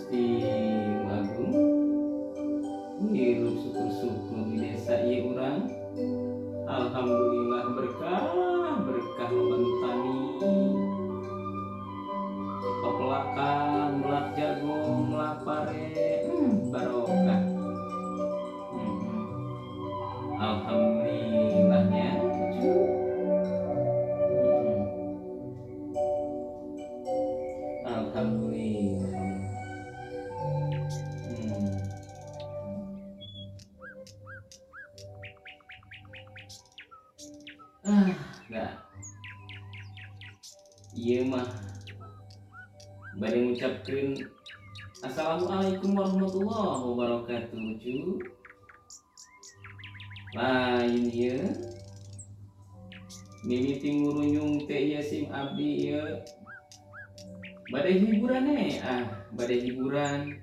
Gusti Agung, hirup syukur-syukur di desa ieu urang. Alhamdulillah, berkah berkah, loba nu tani, pepelakan melak jagung, melak pare, barokah. Alhamdulillahnya lucu. Alhamdulillah. Ah, dah. Ieu mah bade ngucapkeun assalamualaikum warahmatullahi wabarakatuh, cu. Lain ieu mimiti ngurunyung teh ieu sim abdi ieu bade hiburan eh, ah, bade hiburan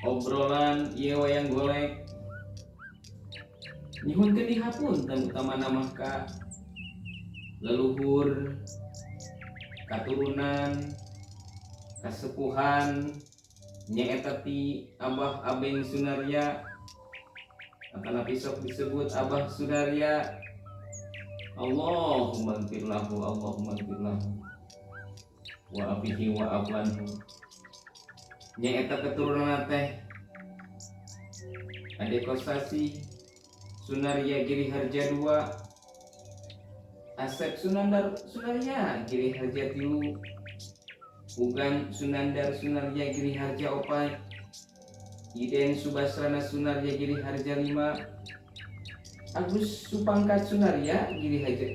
obrolan ieu wayang golek. Nyuhunkeun dihapunten, utamana mah ka leluhur, katurunan, kasepuhan, nyaeta ti Abah Abeng Sunarya atanapi sok disebut Abah Sunarya. Allahumma ighfirlahu, Allahumma ighfirlahu wa afihi wa afwanhu. Nyaeta keturunan teh Ade Kosasi Sunarya Giri Harja 2, Asep Sunandar Sunarya Giri Harja 3, Ugan Sunandar Sunarya Giri Harja 4, Iden Subasrana Sunarya Giri Harja 5, Agus Supangkat Sunarya Giri Harja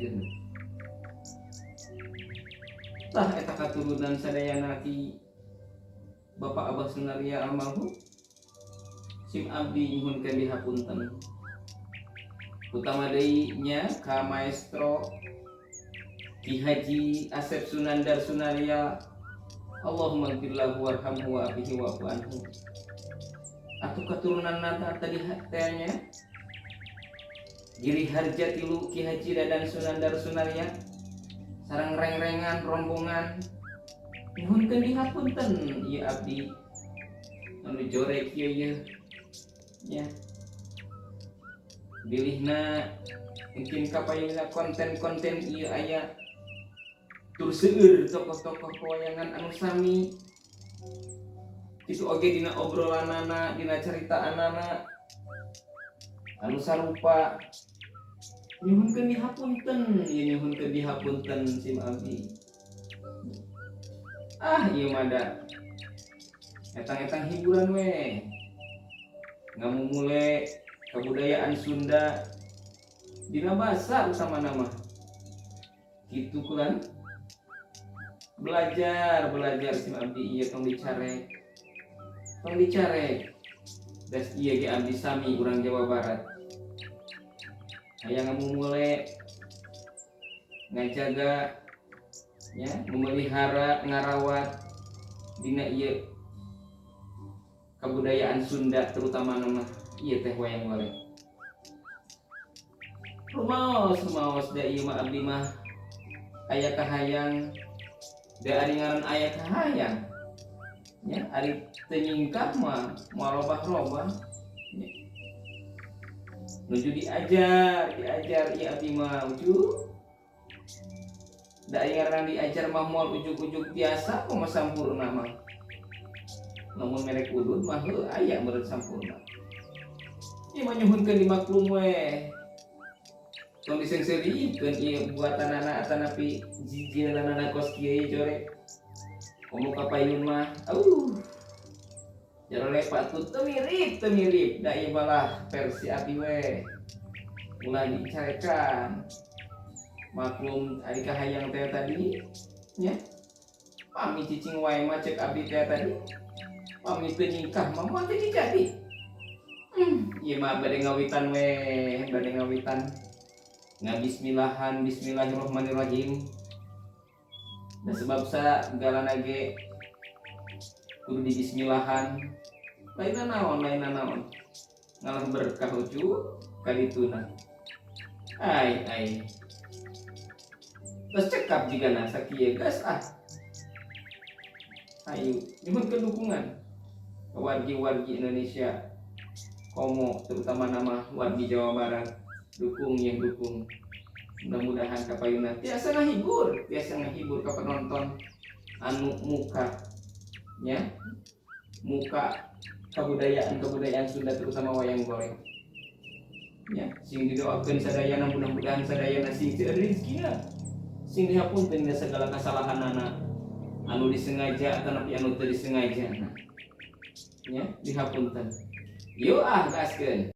6. Tah, eta katurunan sadayana ti Bapak Abah Sunarya almarhum. Sim abdi nyuhunkeun dihapunten, utama deui nya ka maestro Ki Haji Asep Sunandar Sunarya. Allahumma ighfirlahu warhamhu wa afihi wa'fu anhu. Atuh katurunan nata tadi teh nya Giri Harja 3, Ki Haji Dadan Sunandar Sunarya sareng reng-rengan rombongan, nyuhunkeun dihapunten ieu abdi anu jorek ieu ieu nya, bilihna mungkin kapayunna konten-konten ieu aya tur seueur tokoh-tokoh pewayangan anu sami kitu oge dina obrolanana, dina caritaanana anu sarupa. Nyuhunkeun dihapunten ieu, nyuhunkeun dihapunten sim abdi. Ah, ieu mah da etang-etang hiburan we, ngamumule kebudayaan Sunda dina basa utamana mah kitu. Kulan belajar belajar sim abdi ieu, tong dicarek, tong dicarek das. Ieu ge abdi sami urang Jawa Barat, hayang ngamumule, ngajaga ya, memelihara, ngarawat dina ieu kebudayaan Sunda, terutama nama ieu teh wayang golek. Rumaos rumaos da ieu mah abdi mah aya kahayang da, ari ngaran aya kahayang nya, ari teu nyingkah mah moal robah-robah nya. Nuju diajar diajar ieu abdi mah, ucu da. Ari ngaran diajar mah moal ujug-ujug biasa kumaha sampurna mah. Lamun merek udud mah heuh aya meureun sampurna. Ieu mah nyuhunkeun dimaklum we, tong diseungseurikeun ieu buatanana atanapi jijieunana kos kieu jorek. Komo kapayun mah jaro lepat tuh teu mirip, teu mirip da. Ieu malah versi abdi we, ulah dicarekan, maklum ari kahayang teh tadi nya. Pami cicing wae mah, cek abdi teh tadi, pami teu nyingkah mah moal jadi jadi. Ieu mah bade ngawitan we, bade ngawitan ngabismillahan, bismillahirrahmanirrahim. Da sebab sagalana ge kudu dibismillahan, lainna naon, lainna naon, ngalah berkah, ucu kadituna. Ai ai. Terus cekap jigana sakieu, geus ah. Ayo nyuhunkeun dukungan ke wargi-wargi Indonesia, komo terutama nama wargi Jawa Barat. Dukung yang dukung, mudah-mudahan kapayuna tiasa ngahibur ke penonton anu muka nya muka kebudayaan kebudayaan Sunda, terutama wayang golek ya. Sing didoakeun sadayana, mudah-mudahan sadayana sing seueur rezekina, sing dihapunten dina segala kesalahanana anu disengaja atau napi anu teu disengaja. Nah, ya, dihapunten. Yuk ah, gaskeun.